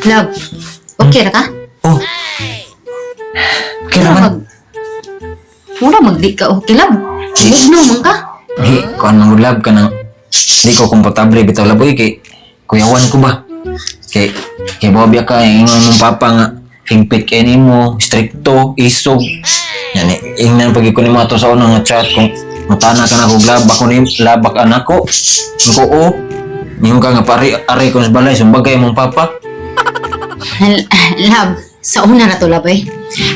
Love, okay ra ka? Oh. Okay Mura naman. Mura magdi ka okay, love. Bugno man ka. Di, kuan man love ka nang di ko komportable bitaw love oy kay kuyawan ko ba. Kay kay bobya ka ingon mong papa nga higpit kay nimo, strikto, isog. Yan ingnan pag ko nimo ato sa unang nga chat kung mutana ka na kog lab ako ni labak anak ko. Ko o. Ningon ka nga pare are ko sa balay sumbagay mong papa. Love, sa una na to, love eh.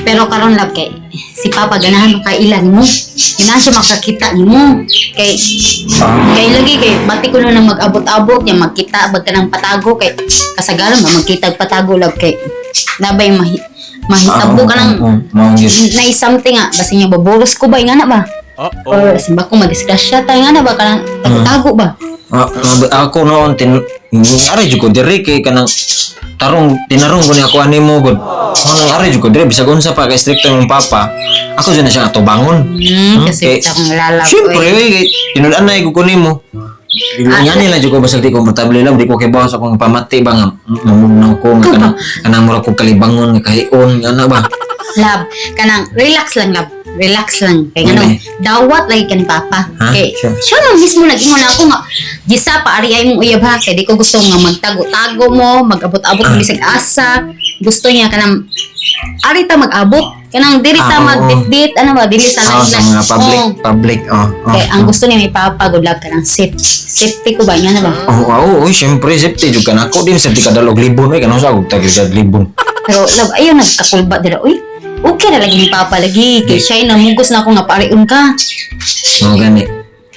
Pero karon, love, kay si Papa ganahan makailan mo. Ganahan siya makakita nimo. Kay kay lagi kay bati ko na nang mag-abot-abot niya magkita bag ka ng patago kay kasagaran ba magkita og patago, love, kay nabay mahitabo ka ng Mao gyud. na something nga basta niya baboros ko ba nga na ba or simba ko madisgrasya tayo nga na ba kanang tago ba. Ah, ako noon tin ari jud ko diri kay kanang tarong tinarong ko ni ako ani mo gud. Kanang ari jud ko diri bisag unsa pa kay strikto imong papa. Ako jud na siya ato bangon. Kasi Kay- sa akong lalab. Siyempre, oy, kay tinud-an na ko nimo. Nga nila jud ko basag di komportable lang, di ko kay sa akong pamati ba nga mamugnaw ko nga kanang kanang mura ko kalibangon nga kahion nga na ba. Love, kanang relax lang, love, relax lang kay ngano Ano eh? dawat lagi ka ni papa. Ha? Kay Sure. siya man mismo nag-ingon ako nga gisa pa ari ay mong uyab ha kay di ko gusto nga magtago-tago mo, mag-abot-abot mo bisag asa. Gusto niya kanang ari ta mag-abot kanang diri ta Ah, oo. magdit-dit ano ba dili sa Ah, sa mga public Oo. public oh. Oh. Kay ang gusto niya may papa good luck kanang safe safety ko ba nga na ba. Oh, oh, oh, syempre safety jud ka nako din safety ka dalog libon oy kanang sa og tagil libon. Pero love, ayaw nagkakulba dira uy. Okay na lagi ni papa lagi kay siya namugos na ako nga pariun ka. Mo gani.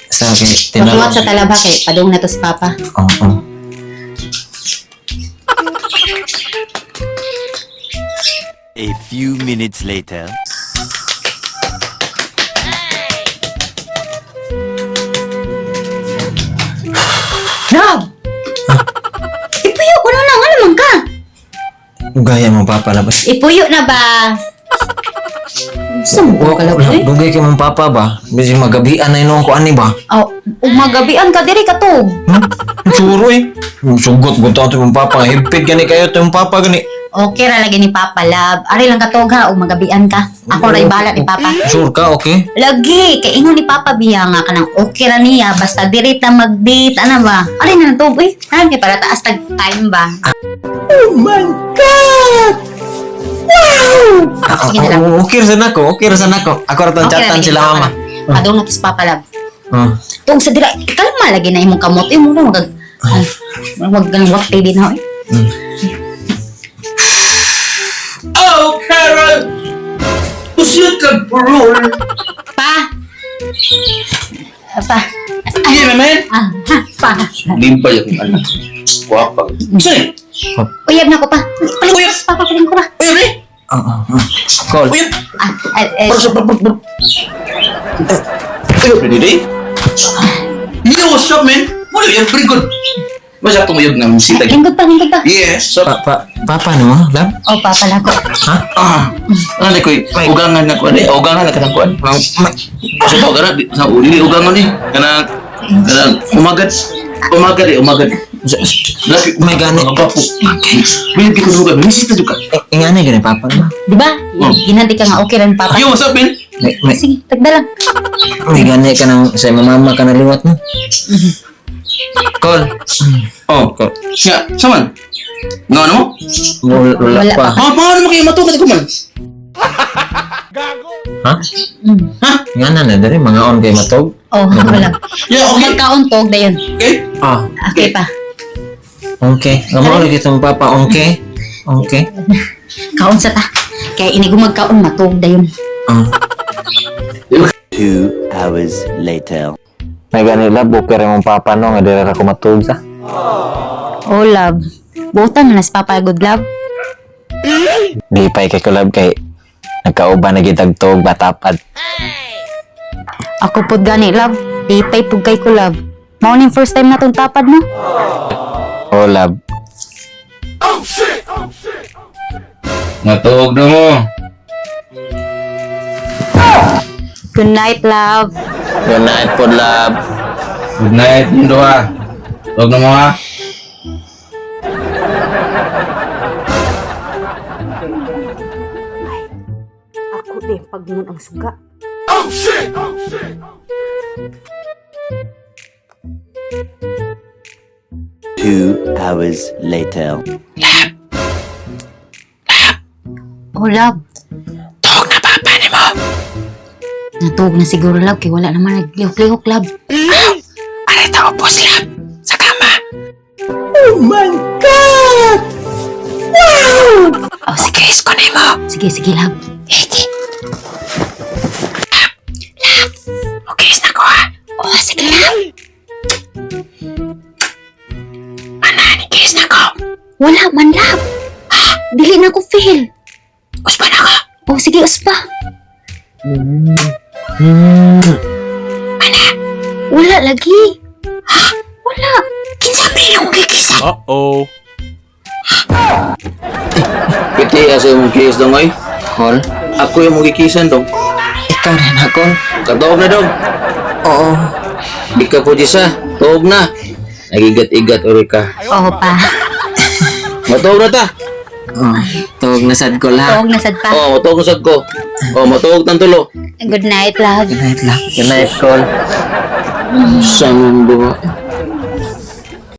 Sa kay tinarong. Pagkuwat sa talaba kay padung na to si papa. Oo. Oh, A few minutes later. Rob! Ipuyo ko na lang, ano man ka? Gaya mo papa labas. Ipuyo na ba? Saan mo ka lang eh? Dugay kay mong papa ba? Bisig magabian na inuong ko ani ba? Oh, umagabian ka diri ka to. Hmm? Suro eh. Sugot gud to mong papa. Higpit gani kayo to mong papa gani. Okay ra lagi ni Papa, love. Ari lang ka tog ha, umagabian ka. Ako ra ibala ni Papa. Sure ka, okay? Lagi, kay ingon ni Papa biya nga kanang okay ra niya basta diri ta mag-date ana ba. Ari na lang to, uy. Ano kay para taas tag time ba? Ah, Sige na lang. oh, okay ra sa nako, okay ra sa nako. Ako ra tong Okay ra chatan lagi ni sila Papa. mama. Padung na to si Papa, love. Oh. Tuong sa dira, kalma lagi na imong kamot. Imo na mag wag gang wakti din ha. Eh. Oh, Carol! Usyot kag parol! Pa. Pa. Yeah, man! Ah, ha, pa. Limpay akong anak. Guwapa. Saan? Uyab na ko pa. Palingko pa, pa, palingko pa. Uyab ni! Oh, oh. Call. Uyab! Ah, eh, eh, Para sa Uyab ni Didi? Yo, what's up, man? What are you? Pretty good. Basta itong uyab nga misita. lingkod pa, lingkod pa. Yes. So, Pa, pa, papa no mo, love? Oh, pa pala ko. Ha? ah, ano ko ugangan na kuan eh. Ugangan na kanang kuan. Ma, ma, Sa to kana sa uli ugangan ni. Kanang kanang umagat. Umagat eh, umagat. Laki May gani. Gwapo. May ko nugan. Misita jud ka. Eh, ingani gani papa no? Di ba? Oh. Ginanti ka nga okay rin papa. Yo, what's up, man? May, may, Sige, tagda lang. may gani ka nang sa imong mama ka naliwat no? Call. Oh, Call. Siya, saman. Nga ano mo? Wala, wala Wala pa. pa. Ah, paano mo kayo matukat ko man? Ha? Ha? Nga na na diri mga on kay matog. Oh, wala. Yeah, okay. Magkauntog na yun. Okay. Ah, Okay pa. okay. Nga mo lagi itong papa, okay? Okay. Kaon sa ta. Kaya inigo magkaon matog na yun. Ah. 2 hours later. May gani love, okay ra mong papa no nga diri ra ko matug sa. Oh, love. Buotan na na si Papa, good love. Di pa kay ko love kay nagkauban na gitagtog batapad. Ako pod gani, love. Lipay pud kay ko, love. Mao ning first time na tong tapad no. Oh, love. Natuog na mo. Good night, love. Good night po, love. Good night, yung duha. Huwag na mo ha. Ako din pagingon ang suga. 2 hours later. Oh, love. Tuog na papa nimo. Natuog na siguro, love, kay wala naman naglihok-lihok, love. Aray ta upos, love. Sa kama. Oh, sige. Kiss ko nimo. Sige, sige, love. Iti. Love. Okay, na ko ha. Oh, sige, love. Ana, ni kiss na ko. Wala man, love. Ah, dili na ko fail. Uspa na ko. Oh, sige, uspa. Ana, Wala lagi. Ha? Wala. kinsa pili kong kikisa? Uh-oh. Piti, asa yung mong kiss dong, oy. Call? Ako yung mong gikisan dong. Ikaw rin ako. Katuog na dong. Oo. Di ka po disa. Tuog na. Nagigat-igat uri ka. Oo pa. Matuog na ta. Oh, tuog na sad ko la. Tuog na sad pa. Oh, matuog na sad ko. Oh, matuog tang tulo. Good night, love. Good night, love. Good night, call. Sa mong duha.